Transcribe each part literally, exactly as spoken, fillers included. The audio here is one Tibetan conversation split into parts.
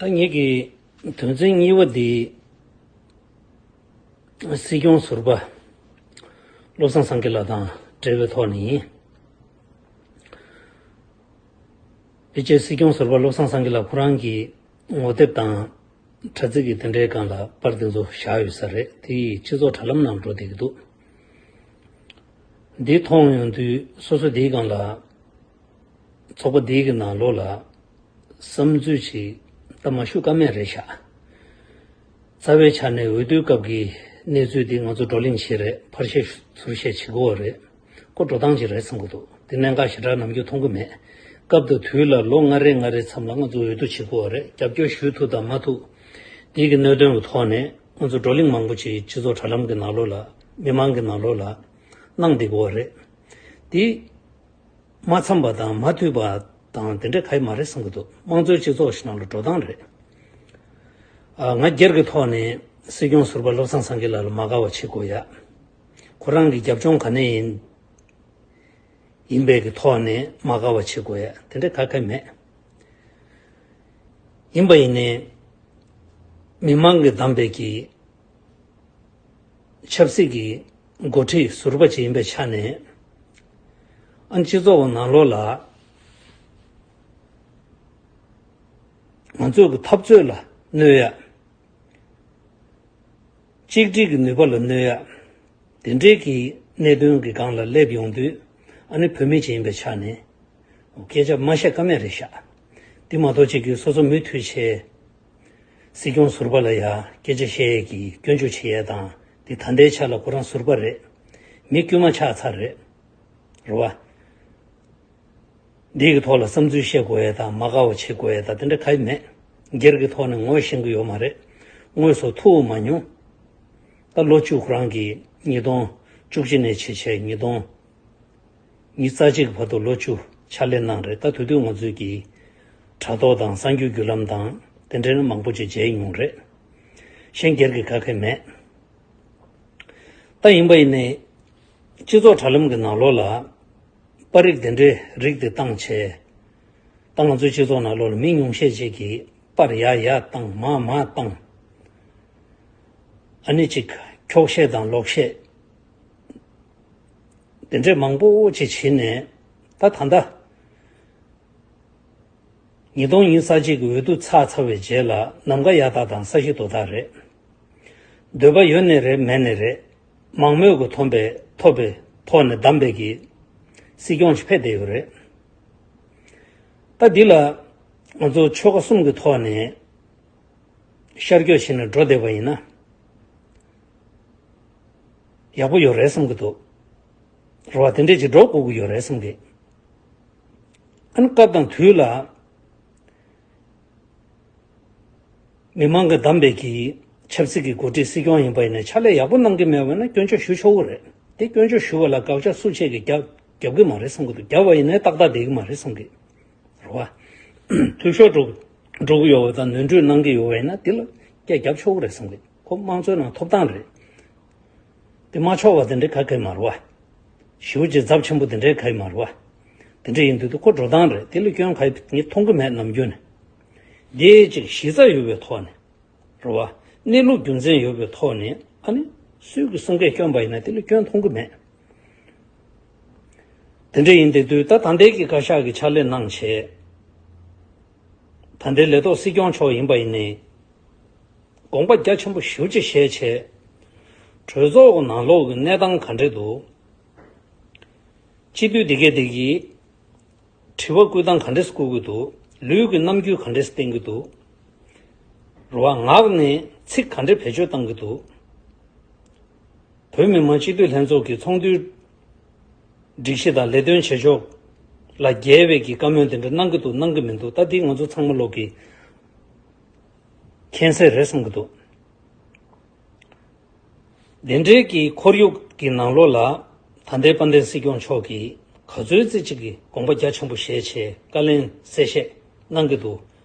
ད་ངེད་ཀྱི་དོན་ཚན་གཉིས་པ་འདི་སྲིད་སྐྱོང་ཟུར་པ་བློ་བཟང་སེང་གེ་ལགས་དང་འབྲེལ་བའི་ཐོག་ནས་ཡིན། དེ་རྗེས་སྲིད་སྐྱོང་ཟུར་པ་བློ་བཟང་སེང་གེ་ལགས་ཁོ་རང་གི་ངོ་དེབ་དང་། དྲ་ཚིགས་ཀྱི་དེ་འདྲའི་སྒང་ལ་པར་དེ་ཚོ་བཞག་ཡོད་ས་རེད། དེ་ཡིས་སྤྱི་ཚོགས་དྲ་ལམ་ནང་འགྲོ་བསྡད་ཀྱི་འདུག་འདི་མཐོང་ཡོང་དུས་སོ་སོ་འདིའི་སྒང་ལ། ཚོགས་པ་འདིའི་གི་ནང་ལོགས་ལ་བསམ་ཚུལ་ཞིག་ད་མ་ཞུ་ཀ་མེད་རེད་ཤག་རྩ་བའི་ཆ་ནས་འོས་བསྡུའི་སྐབས་ཀྱི་གནས་ཚུལ་འདི་ང་ཚོ་བགྲོ་གླེང་བྱེད་རེད། ཕར་བཤད་ཚུར་བཤད་བྱེད་དགོས་པ་རེད། ཁོ་འགྲོ་སྟངས་ཅིག་རེད་བསམ་གྱི་འདུག་དེ་གནད་འགག་ཞེ་དྲག་ནམ་རྒྱུན་མཐོང་གི་མེད། སྐབས་དང་དུས་ལ་ལོ་ལྔ་རེ་ལྔ་རེ་མཚམས་ལ་ང་ཚོ་འོས་བསྡུ་བྱེད་དགོས་པ་རེད། རྒྱབ་སྐྱོར་ཞུ་ཐུབ་དང་མ་ཐུབ། དེའི་གི་གནད་དོན་གྱི་ཐོག་ནས་ང་ཚོ་བགྲོ་གླེང་མང་པོ་ཅིག་སྤྱི་ཚོགས་དྲ་ལམ་གྱི་ནང་ལོགས་ལ་མི་མང་གི་ནང་ལོགས་ལ་གནང་བསྡད་ཀྱི་ཡོད་རེད། དེ་མ་འཚམས་པ་དང་མ་མཐུན་པ་དང་དེ་འདྲ་ག་ཡི་མ་རེད་བསམ་གྱི་འདུག་དམངས་གཙོའི་སྤྱི་ཚོགས་ཤིག་ནང་ལ་འགྲོ་སྟངས་རེད། ཨ། ང་སྒེར་གྱི་ཐོག་ནས་སྲིད་སྐྱོང་ཟུར་པ་བློ་བཟང་སེང་གེ་ལགས་ལ་མ་དགའ་བ་བྱེད་དགོས་ཡ། ཁོ་རང་གི་རྒྱབ་ལྗོངས་ག་ནས་ཡིན། ཡིན་པའི་གི་ཐོག་ནས་མ་དགའ་བ་བྱེད་དགོས་ཡ་དེ་འདྲ་ག་ག་མེད། ཡིན་པ་ཡིན་ནའི། མི་མང་གིས་བདམས་པའི་གི་ཆབ་སྲིད་ཀྱི་འགོ་ཁྲིད་ཟུར་པ་ཅིག་ཡིན་པའི་ཆ་ནས། ཨ། སྤྱི་ཚོགས་ནང་ལོགས་ལ་ང་ཚོ་གི་འཐབ་རྩོད་ལ་གནོད་ཡ། གཅིག་སྒྲིལ་གྱི་ནུས་པ་ལ་གནོད་ཡ། དེ་འདྲའི་གི་གནད་དོན་གྱི་སྒང་ལ་སླེབས་ཡོང་དུས། ཨ་ནི་བོད་མི་ཅིག་ཡིན་པའི་ཆ་ནས་སྐད་ཆ་མ་བཤད་ཀ་མེད་རེད་ཤག་དེ་མ་གཏོགས་ཅིག་གིས་སོ་སོ་མུ་མཐུད་བྱས། སྲིད་སྐྱོང་ཟུར་པ་ལ་ཡ་སྐད་ཆ་བཤད་ཡས་ཀྱི་སྐྱོན་བརྗོད་བྱེད་ཡས་དང་། དེ་ད་ལྟའི་ཆ་ལ་ཁོ་རང་ཟུར་པ་རེད། མི་དཀྱུས་མ་ཆགས་ཚར་རེད། རེད་བ། འདི་གི་ཐོག་ལ་བསམ་ཚུལ་བཤད་དགོས་ཡས་དང་མ་དགའ་བ་བྱེད་དགོས་ཡས་དང་དེ་འདྲ་ག་ཡི་མེད། སྒེར་གྱི་ཐོག་ནས་ངོ་ཤེས་ཀྱི་ཡོད་མ་རེད། དངོས་སུ་ཐུག་མ་མྱོང་། ད་ལོ་བཅུ་ཁོ་རང་གིས་ཉིས་སྟོང་བཅུ་གཅིག་ནས་བྱས་བྱས་ཉིས་སྟོང་ཉི་ཤུ་རྩ་གཅིག་གི་བར་དུ་ལོ་བཅུ་ཕྱག་ལས་གནང་རེད། ད་དེ་དུས་ང་ཚོས་ཀྱི་དྲ་ཐོག་དང་གསར་འགྱུར་བརྒྱུད་ལམ་དང་དེ་འདྲའི་མང་པོ་ཅིག་མཇལ་མྱོང་རེད། གཞན་སྒེར་གྱི་ག་གེ་མེད། ད་ཡིན་པ་ཡིན་ནའི། སྤྱི་ཚོགས་དྲ་ལམ་གྱི་ནང་ལོགས་ལ། པར་རིས་དེ་འདྲའི་རིགས་དེ་བཏང་བྱས། ད་ང་ཚོའི་སྤྱི་ཚོགས་ནང་ལོགས་ལ་མི་ཉུང་ཤས་ཅིག་གིས་པར་ཡར་ཡར་བཏང་མར་མར་བཏང་། ཨ་ནི་ཅིག་འཁྱོག་བཤད་དང་ལོག་བཤད། དེ་འདྲའི་མང་པོ་ཅིག་བྱས་ནས། ད་ད་ལྟ། ཉིས་སྟོང་ཉི་ཤུ་རྩ་གཅིག་གི་འོས་བསྡུ་ཚར་ཚར་བའི་རྗེས་ལ་ནམ་མཁའ་གཡའ་དག་དང་ས་གཞི་རྡོ་ཐག་རེད། འདོད་པ་ཡོད་ནའི་རེད་མེད་ནའི་རེད། མང་མོས་ཀྱིས་ཐོབ་པའི་ཐོབ་པའི་ཐོག་ནས་བདམས་པའི་གི་སྲིད་སྐྱོང་ཞིག་ཕེབས་བསྡད་ཡོད་རེད། ད་འདི་ལ་ང་ཚོ་ཆོལ་ཁ་གསུམ་གྱི་ཐོག་ནས་ཤར་སྐྱོད་བྱས་ནས་འགྲོ་བསྡད་པ་ཡིན་ན། ཡག་པོ་ཡོད་རེད་བསམ་གྱི་འདུག་རེད་བ། དེ་འདྲས་ཅིག་འགྲོ་དགོས་ཀྱི་ཡོད་རེད་བསམ་གྱི། ཨ་ནི་སྐབས་དང་དུས་ལ། མི་མང་གིས་བདམས་པའི་གི་ཆབ་སྲིད་ཀྱི་འགོ་ཁྲིད་སྲིད་སྐྱོང་ཡིན་པ་ཡིན་ན་ཕྱག་ལས་ཡག་པོ་གནང་གི་མེད་པ་ན་སྐྱོན་བརྗོད་ཞུ་ཆོག་གི་རེད། དེ་སྐྱོན་བརྗོད་ཞུ་བ་ལ་དགག་བྱ་སུ་བྱས་ཀྱི་རྒྱབ་རྒྱབ་ཀྱི་མ་རེད་བསམ་གྱི་འདུག་རྒྱབ་པ་ཡིན་ན་ཏག་ཏག་བསྡད་ཀྱི་མ་རེད་བསམ་གྱི། རེད་བ། འཐུས་ཤོར་འགྲོ་འགྲོ་གི་ཡོད་པ་དང་ནོར་འཁྲུལ་གནང་གི་ཡོད་པ་ཡིན་ན་དེ་ལ་སྐད་རྒྱབ་ཆོག་གི་རེད་བསམ་གི། ཁོ་དམངས་གཙོའི་ནང་ཐོབ་ཐང་རེད། དེ་མ་ཆོག་པ་དེ་འདྲའི་ག་གེ་མ་རེད་བ། ཞེ་པོ་ཅིག་ཚབས་ཆེན་པོ་དེ་འདྲའི་ག་ཡི་མ་རེད་བ། དེ་འདྲ་ཡིན་དུས་དེ་ཁོ་འགྲོ་སྟངས་རེད། དེ་ལ་སྐྱོན་ག་ཡི་ངས་མཐོང་གི་མེད་ནམ་རྒྱུན་ནས། དེ་ཅིག་གཞི་རྩ་ཡོད་པའི་ཐོག་ནས། རེད་བ། གནས་ལུགས་རྒྱུ་མཚན་ཡོད་པའི་ཐོག་ནས་ཨ་ནི་སུས་ཀྱི་གསུང་སྐད་བསྐྱོན་པ་ཡིན་ན་དེ་ལ་སྐྱོན་མཐོང་གི་མེད། དེ་འདྲ་ཡིན་དེ་དུས་ད་ད་ལྟའི་གི་བཀའ་ཤག་གི་ཕྱག་ལས་གནང་བྱས། ད་ལྟའི་ལས་ཐོག་སྲིད་སྐྱོང་མཆོག་ཡིན་པ་ཡིན་ནའི། དགོངས་པ་རྒྱ་ཆེན་པོ་ཞེ་པོ་ཅིག་བཞེས་བྱས། གྲོས་ཚོགས་ནང་ལོགས་ཀྱི་གནས་སྟངས་ག་འདྲ་འདུག་སྤྱི་འཐུས་དེ་གས་དེ་གིས་དྲི་བ་བསྐུལ་སྟངས་ག་འདྲས་བསྐུལ་གྱི་འདུག་ལུས་ཀྱི་རྣམ་འགྱུར་ག་འདྲས་བསྟན་གྱི་འདུག་རེད་བ། ངག་ནས་ཚིག་ག་འདྲས་བེད་སྤྱོད་བཏང་གི་འདུག་བོད་མི་མང་སྤྱི་འཐུས་ལྷན་ཚོགས་ཀྱི་ཚོགས་འདུའི་སྒྲིག་གཞི་དང་ལས་དོན་བྱེད་ཕྱོགས་ལ་འགལ་བའི་གི་བཀའ་མོལ་དེ་འདྲ་གནང་གི་འདུག་གནང་གི་མི་འདུག་ད་འདི་ང་ཚོ་ཚང་མ་ལོག་གི་མཁྱེན་གསལ་རེད་བསམ་གི་འདུག་དེ་འདྲའི་གི་ཁོར་ཡུག་གི་ནང་ལོགས་ལ་ད་ལྟའི་དཔལ་ལྡན་སྲིད་སྐྱོང་མཆོག་གིས་ག་ཚོད་ཙི་ཅིག་གི་དགོངས་པ་རྒྱ་ཆེན་པོ་བཞེས་བྱས་བཀའ་ལན་གསལ་བཤད་གནང་གི་འདུག་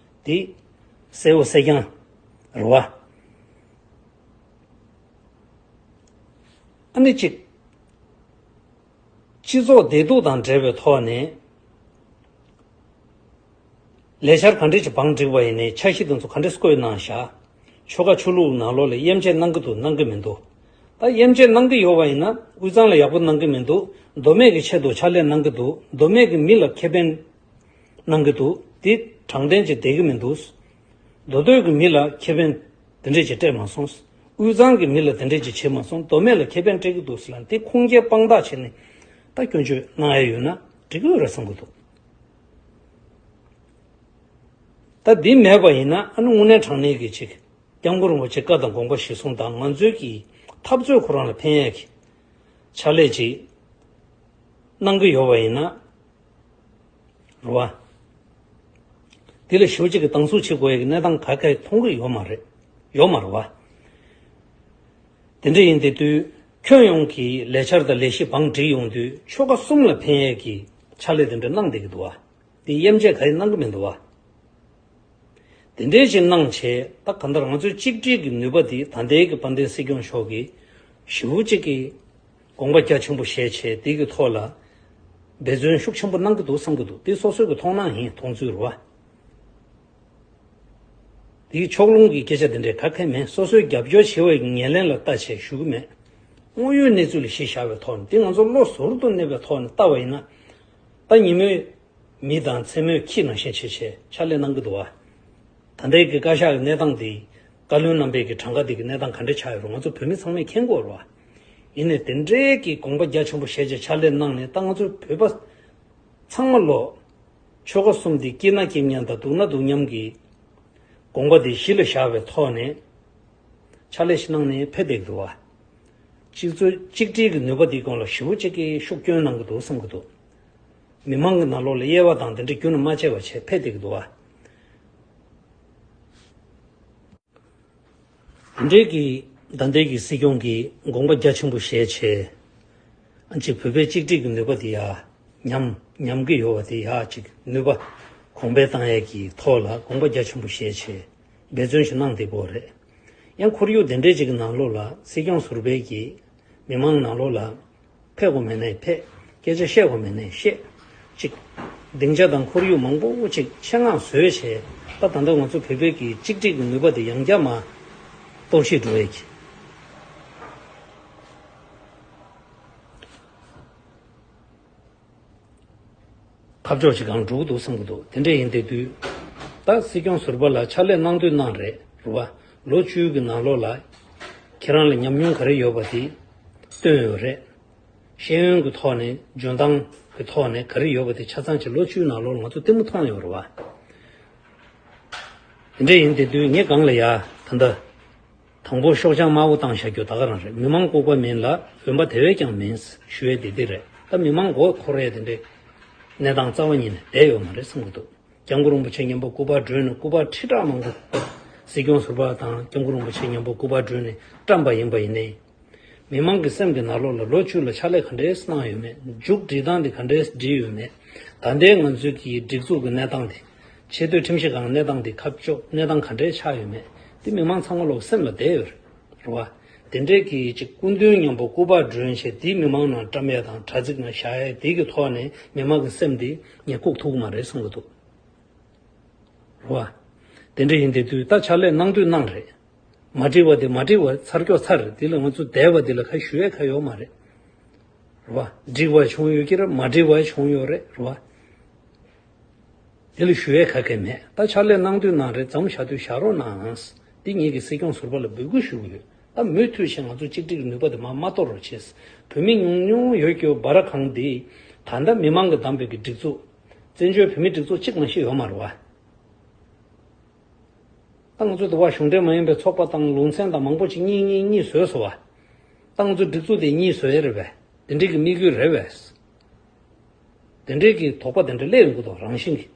འདི་གསལ་བོ་གསལ་རྐྱང་རེད་བ། ཨ་ནི་གཅིག་སྤྱི་ཚོགས་བདེ་སྡུག་དང་འབྲེལ་བའི་ཐོག་ནས་ ལས་འཆར་ག་འདྲས་ཀྱི་བང་བསྒྲིགས་པ་ཡིན་ནའི་འཆར་གཞི་དེ་ཚོ་ག་འདྲས་བཀོད་གནང་བཞག་ཆོལ་ཁ་ཆོས་ལུགས་ནང་ལོགས་ལ་དབྱེ་འབྱེད་གནང་གི་འདུག་གནང་གི་མི་འདུག་ད་དབྱེ་འབྱེད་གནང་གི་ཡོད་པ་ཡིན་ན་དབུས་གཙང་ལ་ཡག་པོ་གནང་གི་མི་འདུག་མདོ་སྨད་ཀྱི་ཆེད་དུ་ཕྱག་ལས་གནང་གི་འདུག་མདོ་སྨད་ཀྱི་མི་ལ་ཁེ་ཕན་གནང་གི་འདུག་དེ་དྲང་བདེན་ཅིག་བསྡད་ཀྱི་མི་འདུག་མདོ་སྟོད་ཀྱི་མི་ལ་ཁེ་ཕན་དེ་འདྲས་ཅིག་སྤྲད་མ་སོང་། དབུས་གཙང་གི་མི་ལ་དེ་འདྲས་ཅིག་བྱེད་མ་སོང་། མདོ་སྨད་ལ་ཁེ་ཕན་སྤྲད་ཀྱི་འདུག་ཟེར་ལ་དེ་ཁུངས་སྐྱེལ་དཔང་རྟགས་བྱས་ནས་ད་སྐྱོན་བརྗོད་གནང་ཡ་ཡོད་ན་འགྲིག་གི་ཡོད་རེད་བསམ་གྱི་འདུག་ད་འདི་མེད་པ་ཡིན་ན་ཨ་ནི་དངོས་གནས་དྲང་གནས་ཀྱི་ཅིག་སྐྱབས་མགོན་རིན་པོ་ཆེ་བཀའ་དང་དགོངས་པ་གཞིར་བཟུང་དང་ང་ཚོའི་གི་འཐབ་རྩོད་ཁོ་རང་ལ་ཕན་ཡས་ཀྱི་ཕྱག་ལས་ཅིག་གནང་གི་ཡོད་པ་ཡིན་ན་རེད་བ། དེ་ལ་ཞེ་པོ་ཅིག་གི་སྡང་ཟུག་བྱེད་དགོས་ཡས་ཀྱི་གནས་སྟངས་ག་གེ་མཐོང་གི་ཡོད་མ་རེད། ཡོད་མ་རེད་བ། དེ་འདྲ་ཡིན་དེ་དུས་ཁྱོན་ཡོངས་ཀྱི་ལས་འཆར་དང་ལས་གཞི་བང་བསྒྲིགས་ཡོང་དུས་ཆོལ་ཁ་གསུམ་ལ་ཕན་ཡས་ཀྱི་ཕྱག་ལས་དེ་འདྲ་གནང་བསྡད་ཀྱི་འདུག་བ། དེ་དབྱེ་འབྱེད་ག་ཡེ་གནང་གི་མི་འདུག་བ། དེ་འདྲའི་ཅིག་གནང་བྱས་ད་གང་ལྟར་ང་ཚོའི་གཅིག་སྒྲིལ་གྱི་ནུས་པ་འདི་ད་ལྟའི་གི་དཔལ་ལྡན་སྲིད་སྐྱོང་མཆོག་གིས་ཞེ་པོ་ཅིག་གི་དགོངས་པ་རྒྱ་ཆེན་པོ་བཞེས་བྱས་དེ་གི་ཐོག་ལ་འབད་བརྩོན་ཤུགས་ཆེན་པོ་གནང་གི་འདུག་བསམ་གི་འདུག་དེ་སོ་སོའི་གི་མཐོང་སྣང་ཡིན། མཐོང་ཚུལ་རེད་བ། དེའི་ཕྱོགས་ལྷུང་གི་སྐད་ཆ་དེ་འདྲས་ག་གེ་མེད། སོ་སོའི་རྒྱབ་སྐྱོར་བྱེད་པའི་ངོས་ལེན་ལ་ལྟ་བྱས་ཞུ་གི་མེད། དངོས་ཡོད་གནས་ཚུལ་ལ་གཞི་བཞག་པའི་ཐོག་ནས་དེ་ང་ཚོ་བློ་ཟུར་དུ་གནས་པའི་ཐོག་ནས་ལྟ་བ་ཡིན་ན། ད་ཉིན་མོའི་མི་དང་མཚན་མོའི་ཁྱི་ནང་བཞིན་བྱས་བྱས་ཕྱག་ལས་གནང་གི་འདུག་བ། ད་ལྟའི་གི་བཀའ་ཤག་གི་གནས་སྟངས་དེ་བཀའ་བློན་རྣམ་པའི་གི་གྲངས་ཀ་དེ་གི་གནས་སྟངས་ག་འདྲས་ཆགས་ཡོད་རུང་ང་ཚོ་བོད་མི་ཚང་མས་མཁྱེན་གྱི་ཡོད་རེད་བ། ཡིན་ནའི་དེ་འདྲའི་གི་དགོངས་པ་རྒྱ་ཆེན་པོ་བཞེས་བྱས་ཕྱག་ལས་གནང་ནས་ད་ང་ཚོ་བོད་པ་ཚང་མ་ལོ། ཆོལ་ཁ་གསུམ་དེ་སྐྱིད་ན་སྐྱིད་མཉམ་དང་སྡུག་ན་སྡུག་མཉམ་གྱི་དགོངས་པ་དེ་གཞི་ལ་བཞག་པའི་ཐོག་ནས་ཕྱག་ལས་ཤིག་གནང་ནས་ཕེབས་བསྡད་ཀྱི་འདུག་བ། གཅིག་གཙོ་གཅིག་སྒྲིལ་གྱི་ནུས་པ་དེའི་སྒང་ལ་ཞེ་པོ་ཅིག་གིས་ཤུགས་སྐྱོན་གནང་གི་འདུག་བསམ་གྱི་འདུག་མི་མང་གི་ནང་ལོགས་ལ་དབྱེ་བ་དང་དེ་འདྲ་རྒྱུན་ནས་མ་བྱས་པ་བྱས་ཕེབས་བསྡད་ཀྱི་འདུག་བ། དེ་འདྲའི་གི་ད་ལྟའི་གི་སྲིད་སྐྱོང་གིས་དགོངས་པ་རྒྱ་ཆེན་པོ་བཞེས་བྱས། ཨ་ཅིག་བོད་པའི་གཅིག་སྒྲིལ་གྱི་ནུས་པ་དེ་ཡ་ཉམས་ཉམས་ཀྱི་ཡོད་པ་དེ་ཡ་ཅིག་ནུས་པ་གོང་འཕེལ་བཏང་ཡས་ཀྱི་ཐོག་ལ་དགོངས་པ་རྒྱ་ཆེན་པོ་བཞེས་བྱས་འབད་བརྩོན་ཞིག་གནང་བསྡད་ཀྱི་ཡོད་རེད། ཡང་ཁོར་ཡུག་དེ་འདྲའི་ཅིག་གི་ནང་ལོགས་ལ་སྲིད་སྐྱོང་ཟུར་པའི་གི་མི་མང་ནང་ལོགས་ལ་ཕེབས་དགོས་མེད་ནའི་ཕེབས། སྐད་ཆ་བཤད་དགོས་མེད་ནའི་བཤད། ཅིག་སྡིངས་ཆ་དང་ཁོར་ཡུག་མང་པོ་ཅིག་ཆེད་མངགས་བཟོས་བྱས་ད་ད་ལྟ་ང་ཚོ་བོད་པའི་གི་གཅིག་སྒྲིལ་གྱི་ནུས་པ་དེ་ཡང་བསྐྱར་མར་གཏོར་བཤིག་འགྲོ་ཡས་ཀྱི། ཁ་ཕྱོགས་ཅིག་གང་འགྲོ་གི་འདུག་བསམ་གྱི་འདུག་དེ་འདྲ་ཡིན་དེ་དུས། ད་སྲིད་སྐྱོང་ཟུར་པ་ལ་ཕྱག་ལས་གནང་དུས་གནང་རེད་རེད་བ། ལོ་བཅུའི་གི་ནང་ལོགས་ལ་ཁྱེད་རང་ལ་ཉམས་མྱོང་ག་རེ་ཡོད་པ་དེ་བཏོན་ཡོད་རེད། ཤེས་ཡོན་གྱི་ཐོག་ནས་འཇོན་ཐང་གི་ཐོག་ནས་ག་རེ་ཡོད་པ་དེ་ཆ་ཚང་ཅིག་ལོ་བཅུའི་ནང་ལོགས་ལ་ང་ཚོ་ལྟད་མོ་མཐོང་ཡོད་རེད་བ། དེ་འདྲ་ཡིན་དེ་དུས་ངས་གང་ལ་ཡ་ད་ལྟ། དང་པོ་ཤོག་བྱང་དམར་པོ་བཏང་བཞག་རྒྱུ་ད་ག་རང་རེད། མི་མང་ལྐུགས་པ་མིན་ལ་འོན་པ་དེ་བས་ཀྱང་མིན་ཞུ་ཡས་དེ་འདི་རེད། ད་མི་མང་མགོ་འཁོར་ཡས་དེ་འདྲའི་གནས་སྟངས་རྩ་བ་ཉིད་ནས་བསྡད་ཡོད་མ་རེད་བསམ་གྱི་འདུག་སྐྱབས་མགོན་རིན་པོ་ཆེ་མཉམ་པོ་སྐུ་པར་བསྒྲོན་ནས་སྐུ་པར་ཁྲི་ཕྲག་མང་པོ། སྲིད་སྐྱོང་ཟུར་པ་དང་སྐྱབས་མགོན་རིན་པོ་ཆེ་མཉམ་པོ་སྐུ་པར་བསྒྲོན་ནས་བཀྲམ་པ་ཡིན་པ་ཡིན་ནའི། མི་མང་གི་སེམས་ཀྱི་ནང་ལོགས་ལ་ལོ་བཅུ་ལ་ཕྱག་ལས་ག་འདྲས་གནང་ཡོད་མེད། མཇུག་སྒྲིལ་སྟངས་དེ་ག་འདྲས་སྒྲིལ་ཡོད་མེད། ད་ལྟའི་ང་ཚོའི་གི་སྒྲིག་འཛུགས་ཀྱི་གནས་སྟངས་དེ། ཆེས་མཐོའི་ཁྲིམས་ཞིབ་ཁང་གནས་སྟངས་དེ་ཁ་ཕྱོགས་གནས་སྟངས་ག་འདྲས་ཆགས་ཡོད་མེད་དེ་མི་མང་ཚང་མ་ལོག་སེམས་ལ་བསྡད་ཡོད་རེད་བ། དེ་འདྲས་ཀྱི་ཅིག་སྐུ་མདུན་མཉམ་པོ་སྐུ་པར་བསྒྲོན་བྱས་དེ་མི་མང་ནང་བཀྲམ་ཡ་དང་དྲ་ཚིགས་ནང་བཞག་ཡ་དེ་གི་ཐོག་ནས་མི་མང་གི་སེམས་དེ་ངས་བཀུག་ཐུབ་ཀྱི་མ་རེད་བསམ་གྱི་འདུག་རེད་བ། དེ་འདྲ་ཡིན་དེ་དུས་ད་ཕྱག་ལས་གནང་དུས་གནང་རེད། མ་འགྲིག་པ་དེ་མ་འགྲིག་པ་ཚར་སྐྱོ་ཚར་རེད། དེ་ལ་ང་ཚོ་འདས་པ་དེ་ལ་ཁ་ཞུ་ཡས་ཁ་ཡོད་མ་རེད། རེད་བ། འགྲིག་པ་བྱུང་ཡོད་ཀྱི་རེད། མ་འགྲིག་པ་བྱུང་ཡོད་རེད། རེད་བ། དེ་ལ་ཞུ་ཡས་ཁ་གས་མེད། ད་ཕྱག་ལས་གནང་དུས་གནང་རེད། མཚམས་བཞག་དུས་བཞག་རོགས་གནང་། འདི་ངེད་ཀྱི་སྲིད་སྐྱོང་ཟུར་པ་ལ་འབོད་སྐུལ་ཞུ་གི་ཡོད། ད་མུ་མཐུད་བྱས་ང་ཚོ་གཅིག་སྒྲིལ་གྱི་ནུས་པ་དེ་མར་མ་གཏོར་རོགས་བྱས། བོད་མི་ཉུང་ཉུང་ཡོད་རྒྱུ་སྦ་ར་གང་འདི་ད་ལྟ་མི་མང་གིས་བདམས་པའི་གི་སྒྲིག་འཛུགས། བཙན་བྱོལ་བོད་མིའི་སྒྲིག་འཛུགས་གཅིག་མ་ཞིག་ཡོད་མ་རེད་བ། ད་ང་ཚོ་འདི་བ་གཞུང་འབྲེལ་མ་ཡིན་པའི་ཚོགས་པ་དང་ལུང་ཚན་དང་མང་པོ་ཅིག་གཉིས་གཉིས་གཉིས་བཟོས་སོང་བ། ད་ང་ཚོ་སྒྲིག་འཛུགས་དེ་གཉིས་བཟོས་ཡ་རེད་པས། དེ་འདྲའི་གི་དམིགས་ཡུལ་རེད་པས། དེ་འདྲའི་གི་དོགས་པ་དེ་འདྲ་སླེབས་ཡོང་གི་འདུག་རང་བཞིན་གྱིས།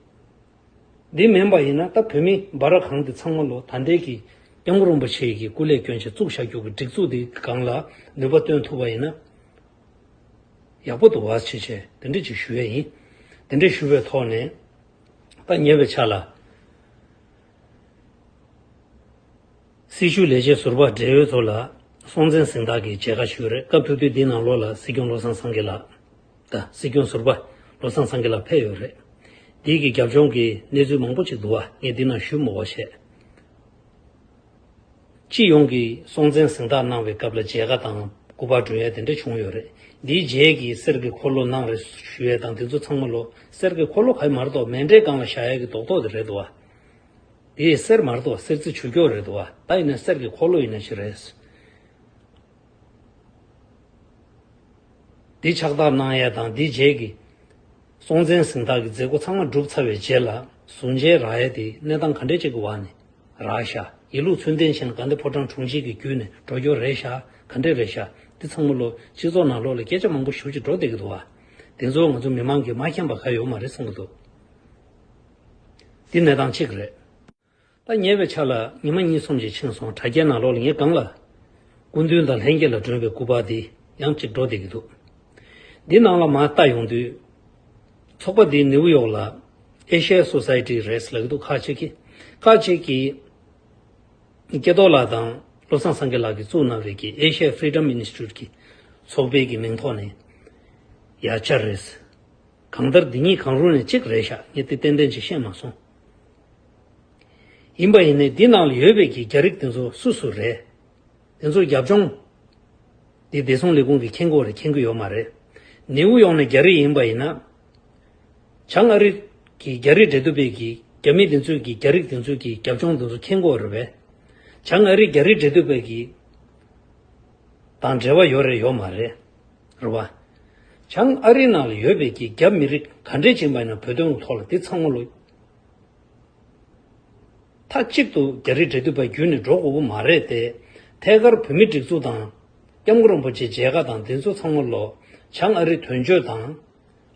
འདི་མིན་པ་ཡིན་ན་ད་བོད་མི་སྦ་ར་གང་དེ་ཚང་མ་ལོ་ད་ལྟའི་གི་སྐྱབས་མགོན་རིན་པོ་ཆེ་གི་སྐུ་ལས་བསྐྱོན་བྱས་བཙུགས་བཞག་རྒྱུ་གི་སྒྲིག་འཛུགས་དེ་སྒང་ལ་ནུས་པ་བཏོན་ཐུབ་པ་ཡིན་ན་ཡག་པོ་འདུག་བ་བྱས་བྱས་དེ་འདྲ་ཅིག་ཞུ་ཡས་ཡིན། དེ་འདྲ་ཞུ་བའི་ཐོག་ནས་ད་ཉེ་བའི་ཆར་ལ། སྲིད་བྱུས་ལས་བྱེད་ཟུར་པ་བགྲེས་ཡོལ་ཚོ་ལ་སྲོང་བཙན་གཟེངས་རྟགས་ཀྱི་མཇལ་ཁ་ཞུས་རེད། སྐབས་ཐུབ་དུས་འདི་ནང་ལོགས་ལ་སྲིད་སྐྱོང་བློ་བཟང་སངས་རྒྱས་ལགས་དང་སྲིད་སྐྱོང་ཟུར་པ་བློ་བཟང་སངས་རྒྱས་ལགས་ཕེབས་ཡོད་རེད། འདི་གི་རྒྱབ་ལྗོངས་ཀྱི་གནས་ཚུལ་མང་པོ་ཅིག་འདུག་བ། ངས་འདི་ན་ཞུ་མི་དགོས་བྱས། སྤྱི་ཡོངས་ཀྱི་སྲོང་བཙན་གཟེངས་རྟགས་གནང་བའི་སྐབས་ལ་མཇལ་ཁ་དང་སྐུ་པར་སྒྲོན་ཡ་དེ་འདྲ་བྱུང་ཡོད་རེད། འདིའི་རྗེས་ཀྱི་གསེར་གྱི་འཁོར་ལོ་གནང་རེད་ཞུ་ཡས་དང་དེ་ཚོ་ཚང་མ་ལོ། གསེར་གྱི་འཁོར་ལོ་ག་ཡི་མ་རེད་དོ། མཎྜལ་སྒང་ལ་བཞག་ཡས་ཀྱི་རྡོག་རྡོག་དེ་རེད་དོ། དེ་གསེར་མ་རེད་དོ། གསེར་རྩི་ཆུ་སྐྱོར་རེད་དོ། ད་ཡིན་ན་གསེར་གྱི་འཁོར་ལོ་ཡིན་ན་ཅི་རེད། འདི་ཕྱག་རྟགས་གནང་ཡས་དང་འདི་རྗེས་ཀྱི་སྲོང་བཙན་གཟེངས་རྟགས་ཀྱི་མཛད་སྒོ་ཚང་མ་གྲུབ་ཚར་བའི་རྗེས་ལ་གཟུངས་འཇལ་རག་ཡས་དེ་གནས་སྟངས་ག་འདྲས་ཅིག་གི་འོག་ནས་རག་ཤག་ཡིན་ལུགས་ཚུལ་ལྡན་བྱས་ན་དགའ་ལྡན་ཕོ་བྲང་དྲུང་ཆེ་གི་བརྒྱུད་ནས་འགྲོ་རྒྱུ་རེད་ཤག་ག་འདྲས་རེད་ཤག་འདི་ཚང་མ་ལོ་སྤྱི་ཚོགས་ནང་ལོགས་ལ་སྐད་ཆ་མང་པོ་ཞེ་པོ་ཅིག་འགྲོ་བསྡད་ཀྱི་འདུག་བ། དེ་ཚོ་ང་ཚོ་མི་མང་གིས་མ་མཁྱེན་པ་གང་ཡོད་མ་རེད་བསམ་གྱི་འདུག་འདི་གནས་སྟངས་གཅིག་རེད། ད་ཉེ་བའི་ཆར་ལ་ཉི་མ་གཉིས་གསུམ་ཅིག་ཕྱིན་སོང་། དྲ་རྒྱའི་ནང་ལོགས་ལ་ངས་སྒང་ལ་སྐུ་མདུན་དང་ལྷན་རྒྱས་ལ་སྒྲོན་པའི་སྐུ་པར་འདི་ཡང་གཅིག་འགྲོ་བསྡད་ཀྱི་འདུག་འདི་ནང་ལ་མར་ལྟ་ཡོང་དུས། ཚོགས་པ་འདི་ནིའུ་ཡོག་ལ་ཨེ་ཤི་ཡ་སོ་སའི་ཊི་རེད་ལབ་ཀྱི་འདུག་ཁ་ཅིག་གིས། ཁ་ཅིག་གིས་ཀྱེ་རྡོར་ལགས་དང་བློ་བཟང་སངས་རྒྱས་ལགས་ཀྱིས་བཙུགས་གནང་བའི་གི་ཨེ་ཤི་ཡ་ཕི་རི་ཌམ་ཨིན་སི་ཊི་ཊུཊ་གི་ཚོགས་པའི་གི་མིང་ཐོག་ནས་ཡར་བཅར་རེད། གང་ལྟར་འདི་གཉིས་གང་རུང་ནས་གཅིག་རེད་ཤག་ངས་དེ་ཏན་ཏན་ཅིག་ཤེས་མ་སོང་། ཡིན་པ་ཡིན་ནའི་འདི་ནང་ལ་ཡོད་པའི་གི་རྒྱ་རིགས་དེ་ཚོ་སུ་སུ་རེད། དེ་ཚོ་རྒྱབ་ལྗོངས་འདི་བདེ་སྲུང་ལས་ཁུངས་ཀྱིས་མཁྱེན་གྱི་ཡོད་རེད་མཁྱེན་གྱི་ཡོད་མ་རེད། ནིའུ་ཡོག་ནས་རྒྱ་རིགས་ཡིན་པ་ཡིན་ན། བྱང་ཨ་རི་གི་རྒྱ་རིགས་འབྲེལ་མཐུད་པའི་གི་རྒྱ་མི་དེ་ཚོས་གི་རྒྱ་རིགས་དེ་ཚོས་གི་རྒྱབ་ལྗོངས་དེ་ཚོ་མཁྱེན་གྱི་ཡོད་རེད་པས། བྱང་ཨ་རི་རྒྱ་རིགས་འབྲེལ་མཐུད་པའི་གི་དང་འབྲེལ་བ་ཡོད་རེད་ཡོད་མ་རེད། རེད་བ། བྱང་ཨ་རི་ནང་ལ་ཡོད་པའི་གི་རྒྱ་མི་རིགས་ག་འདྲས་ཅིག་ཡིན་པ་ཡིན་ན་བོད་དོན་གྱི་ཐོག་ལ་དེ་ཚང་མ་ལོ། མཐའ་གཅིག་ཏུ་རྒྱ་རིགས་འབྲེལ་མཐུད་པ་བརྒྱུད་ནས་འགྲོ་དགོས་ཀྱི་མ་རེད་དེ། ཐད་ཀར་བོད་མི་སྒྲིག་འཛུགས་དང་། སྐྱབས་མགོན་རིན་པོ་ཆེ་མཇལ་ཁ་དང་དེ་ཚོ་ཚང་མ་ལོ། བྱང་ཨ་རི་དོན་གཅོད་དང་།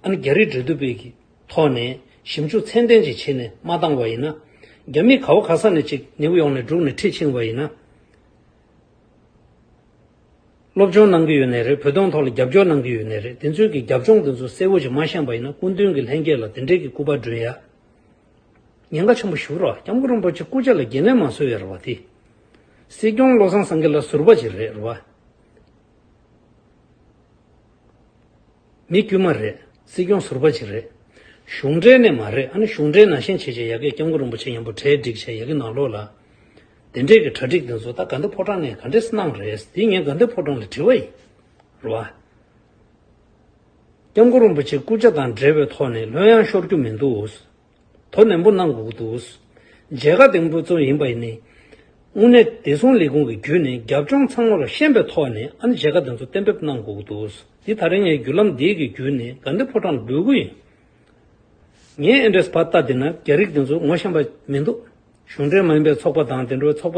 ཨ་ནི་རྒྱ་རིགས་འབྲེལ་མཐུད་པའི་གི་ཐོག་ནས་ཞིབ་འཇུག་ཚད་ལྡན་ཅིག་བྱས་ནས་མ་བཏང་བ་ཡིན་ན། རྒྱ་མི་ག་བ་ག་ས་ནས་ཅིག་ནིའུ་ཡོག་ནས་འབྲུག་ནས་ཁྲིད་ཕྱིན་པ་ཡིན་ན། སློབ་སྦྱོང་གནང་གི་ཡོད་ནའི་རེད། བོད་དོན་ཐོག་ལ་རྒྱབ་སྐྱོར་གནང་གི་ཡོད་ནའི་རེད། དེ་ཚོའི་གི་རྒྱབ་ལྗོངས་དེ་ཚོ་གསལ་བོ་ཅིག་མ་ཤེས་པ་ཡིན་ན་སྐུ་མདུན་གྱི་ལྷན་རྒྱས་ལ་དེ་འདྲའི་གི་སྐུ་པར་སྒྲོན་ཡ། ཉེན་ཁ་ཆེན་པོ་ཞིག་རེད། སྐྱབས་མགོན་རིན་པོ་ཆེ་སྐུ་ཕྱྭ་ལ་འགན་ལེན་མ་བཟོ་ཡ་རེད་བ་དེ། སྲིད་སྐྱོང་བློ་བཟང་སངས་རྒྱས་ལགས་ཟུར་པ་ཅིག་རེད་རེད་བ། མི་དཀྱུས་མ་རེད། སྲིད་སྐྱོང་ཟུར་པ་ཅིག་རེད། གཞུང་འབྲེལ་ནས་མ་རེད། ཨ་ནི་གཞུང་འབྲེལ་ནང་བཞིན་བྱས་བྱས་ཡ་གིའི་སྐྱབས་མགོན་རིན་པོ་ཆེ་མཉམ་པོ་གྲ་སྒྲིག་བྱས་ཡ་གི་ནང་ལོགས་ལ། དེ་འདྲས་ཀྱི་གྲ་སྒྲིག་དེ་ཚོ་ད་དགའ་ལྡན་ཕོ་བྲང་ནས་ག་འདྲས་གནང་རེད། དེ་ངས་དགའ་ལྡན་ཕོ་བྲང་ལ་དྲི་བ་ཡིན། རེད་བ། སྐྱབས་མགོན་རིན་པོ་ཆེ་སྐུ་ཕྱྭ་དང་འབྲེལ་བའི་ཐོག་ནས་ལྷོད་ཡངས་ཤོར་རྒྱུ་མི་འདུག་དོ་ནན་པོ་གནང་དགོས་ཀྱི་འདུག་མཇལ་ཁ་དེ་འདྲ་ཚོ་ཡིན་པ་ཡིན་ནའི། དངོས་གནས་བདེ་སྲུང་ལས་ཁུངས་ཀྱི་བརྒྱུད་ནས་རྒྱབ་ལྗོངས་ཚང་མ་ལ་ཤེས་པའི་ཐོག་ནས་ཨ་ནི་མཇལ་ཁ་དེ་ཚོ་གཏན་འབེབས་གནང་དགོས་ཀྱི་འདུག་འདི་ད་རིང་ངས་བརྒྱུད་ལམ་འདི་གི་བརྒྱུད་ནས་དགའ་ལྡན་ཕོ་བྲང་ལ་འབོད་སྐུལ་ཡིན། ངས་ཨེ་འདྲས་ཕར་ལྟ་བསྡད་ན་རྒྱ་རིགས་དེ་ཚོ་ངོ་ཤེས་པ་མི་འདུག་གཞུང་འབྲེལ་མ་ཡིན་པའི་ཚོགས་པ་དང་དེ་འདྲའི་ཚོགས་པ་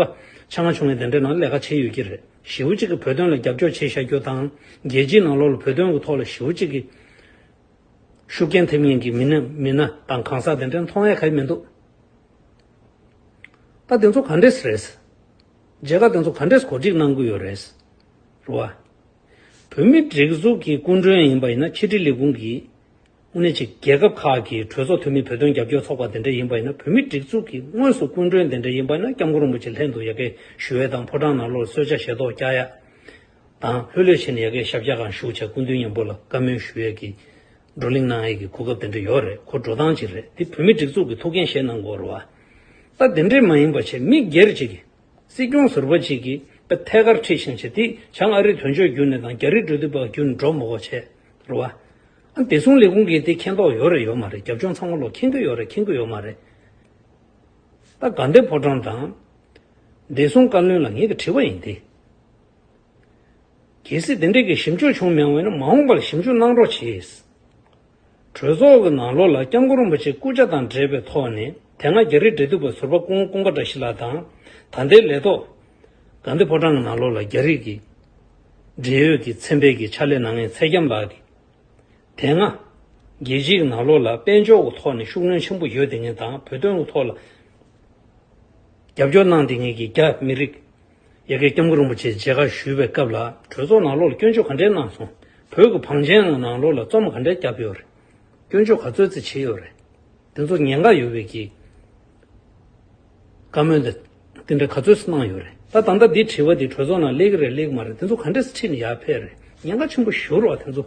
ཆ་ང་ཆུང་ངུ་དེ་འདྲའི་ནང་ལས་ཀ་བྱས་ཡོད་ཀྱི་རེད། ཞེ་པོ་ཅིག་གིས་བོད་དོན་ལ་རྒྱབ་སྐྱོར་བྱས་བཞག་རྒྱུ་དང་། རྒྱལ་སྤྱིའི་ནང་ལོགས་ལ་བོད་དོན་གྱི་ཐོག་ལ་ཞེ་པོ་ཅིག་གིས་ཤུགས་རྐྱེན་ཐེབས་མཁན་གྱི་མི་སྣ་མི་སྣ་དང་གང་ཟག་དེ་འདྲ་མཐོང་ཡ་གང་ཡང་མི་འདུག་ད་དེ་ཚོ་ག་འདྲས་རེད། མཇལ་ཁ་དེ་ཚོ་ག་འདྲས་གོ་སྒྲིག་གནང་གི་ཡོད་རེད། རེད་བ། བོད་མིའི་སྒྲིག་འཛུགས་ཀྱི་སྐུ་མགྲོན་ཡིན་པ་ཡིན་ན་ཕྱི་དྲིལ་ལས་ཁུངས་ཀྱི་དངོས་གནས་ཅིག་རྒྱལ་ཁབ་ཁག་གི་གྲོས་ཚོགས་འཐུས་མི་བོད་དོན་རྒྱབ་སྐྱོར་ཚོགས་པ་དེ་འདྲ་ཡིན་པ་ཡིན་ན་བོད་མིའི་སྒྲིག་འཛུགས་ཀྱི་དངོས་སུ་སྐུ་མགྲོན་དེ་འདྲ་ཡིན་པ་ཡིན་ན་སྐྱབས་མགོན་རིན་པོ་ཆེ་ལྷན་དུ་ཡ་གི་ཞུ་ཡས་དང་ཕོ་བྲང་ནང་ལོགས་གསོལ་ཇ་བཞེས་ཏོག་བཀྱག་ཡ། དང་ལྷོད་ལྷོད་བྱས་ནས་ཡ་གི་ཞབས་བཀྱག་སྒང་བཞུགས་བྱས་སྐུ་མདུན་མཉམ་པོ་ལ་བཀའ་མོལ་ཞུ་ཡས་ཀྱི་བགྲོ་གླེང་གནང་ཡས་ཀྱི་གོ་སྐབས་དེ་འདྲ་ཡོད་རེད། ཁོ་འགྲོ་སྟངས་ཅིག་རེད། དེ་བོད་མིའི་སྒྲིག་འཛུགས་ཀྱི་ཐུགས་འགན་བཞེས་གནང་དགོས་རེད་བ། ད་དེ་འདྲས་མ་ཡིན་པ་བྱས་མི་སྒེར་ཅིག་གིས། སྲིད་སྐྱོང་ཟུར་པ་ཅིག་གིས་དཔེ་ཐད་ཀར་ཁྲིད་བཞིན་བྱས་དེ་བྱང་ཨ་རིའི་དོན་གཅོད་བརྒྱུད་ནས་དང་རྒྱ་རིགས་འགྲོ་དུས་པ་བརྒྱུད་ནས་འགྲོ་མ་དགོས་བྱས། རེད་བ། ཨ་བདེ་སྲུང་ལས་ཁུངས་ཀྱིས་དེ་མཁྱེན་རྟོགས་ཡོད་རེད་ཡོད་མ་རེད། རྒྱབ་ལྗོངས་ཚང་མ་ལོ་མཁྱེན་གྱི་ཡོད་རེད་མཁྱེན་གྱི་ཡོད་མ་རེད། ད་དགའ་ལྡན་ཕོ་བྲང་དང་། བདེ་སྲུང་བཀའ་བློན་ལ་ངེད་ཀྱི་དྲི་བ་ཡིན་ཏེ། གལ་སྲིད་དེ་འདྲས་ཀྱི་ཞིབ་འཇུག་བྱུང་མེད་པ་ཡིན་ན་མ་འོངས་པར་ཞིབ་འཇུག་གནང་རོགས་གྱིས། གྲོས་ཚོགས་ཀྱི་ནང་ལོགས་ལ་སྐྱབས་མགོན་རིན་པོ་ཆེ་སྐུ་ཕྱྭ་དང་འབྲེལ་བའི་ཐོག་ནས་དེ་སྔ་རྒྱ་རིགས་འབྲེལ་མཐུད་པ་ཟུར་པ་ཀུན་ཀུན་དགའ་བཀྲ་ཤིས་ལགས་དང་། ད་ལྟའི་ལས་ཐོག་དགའ་ལྡན་ཕོ་བྲང་གི་ནང་ལོགས་ལ་རྒྱ་རིགས་ཀྱི་འབྲེལ་ཡོད་ཀྱི་ཚན་པའི་གི་ཕྱག་ལས་གནང་མཁན་ཚེ་རྒྱམ་ལགས་ཀྱིས། དེ་སྔ་རྒྱལ་སྤྱིའི་ནང་ལོགས་ལ་དཔལ་འབྱོར་གྱི་ཐོག་ནས་ཤུགས་སྣོན་ཆེན་པོ་ཡོད་དེ་ངེས་དང་བོད་དོན་གྱི་ཐོག་ལ་རྒྱབ་སྐྱོར་གནང་དེ་ངེས་ཀྱི་རྒྱ་མི་རིགས་ཡ་གི་སྐྱབས་མགོན་རིན་པོ་ཆེ་མཇལ་ཁ་ཞུས་པའི་སྐབས་ལ་གྲོས་ཚོགས་ནང་ལོགས་ལ་སྐྱོན་བརྗོད་ག་འདྲས་གནང་སོང་། བོད་ཀྱི་བང་ཆེན་ནང་ལོགས་ལ་རྩོམ་ག་འདྲས་བརྒྱབ་ཡོད་རེད། སྐྱོན་བརྗོད་ག་ཚོད་ཙམ་བྱས་ཡོད་རེད། དེ་ཚོ་ཉེན་ཁ་ཡོད་པའི་གི་བཀའ་མོལ་དེ་དེ་འདྲ་ག་ཚོད་ཙམ་གནང་ཡོད་རེད། ད་ད་ལྟ་འདི་དྲི་བ་འདི་གྲོས་ཚོགས་ནང་སླེབས་ཀྱི་རེད་སླེབས་ཀྱི་མ་རེད། དེ་ཚོ་ག་འདྲས་ཁྲིད་ནས་ཡར་ཕེབས་རེད། ཉེན་ཁ་ཆེན་པོ་ཞེ་པོ་རེད་བ་དེ་ཚོ།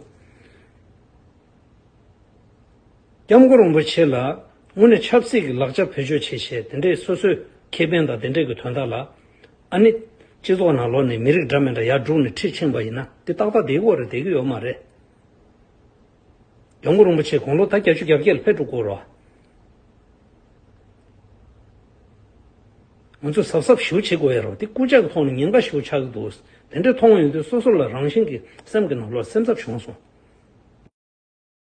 སྐྱབས་མགོན་རིན་པོ་ཆེ་ལ་ དངོས་གནས་ཆབ་སྲིད་ཀྱི་ལག་ཆ་བེད་སྤྱོད་བྱེད་བྱས་དེ་འདྲའི་སོ་སོའི་ཁེ་ཕན་དང་དེ་འདྲའི་གི་དོན་དག་ལ། ཨ་ནི། སྤྱི་ཚོགས་ནང་ལོགས་ནས་མི་རིགས་འདྲ་མི་འདྲ་ཡར་སྒྲུག་ནས་ཁྲིད་ཕྱིན་པ་ཡིན་ན་དེ་ཏག་ཏག་བསྡད་ཀྱི་ཡོད་རེད། བསྡད་ཀྱི་ཡོད་མ་རེད། ཡོང་སྒོ་རིན་པོ་ཆེ་དགུང་ལོ་ད་བརྒྱད་ཅུ་གྱ་བརྒྱད་ལ་ཕེབས་འགྲོ་དགོས་རེད། ང་ཚོས་གཟབ་གཟབ་ཞེ་པོ་བྱེད་དགོས་ཡ་རེད། དེ་རྐུབ་བཀྱག་གི་ཐོག་ནས་ཉེན་ཁ་ཞེ་པོ་ཆགས་ཀྱི་འདུག་དེ་འདྲའི་མཐོང་ཡོང་དུས་སོ་སོ་ལ་རང་བཞིན་གྱིས་སེམས་ཀྱི་ནང་ལོགས་སེམས་འཚབ་བྱུང་སོང་།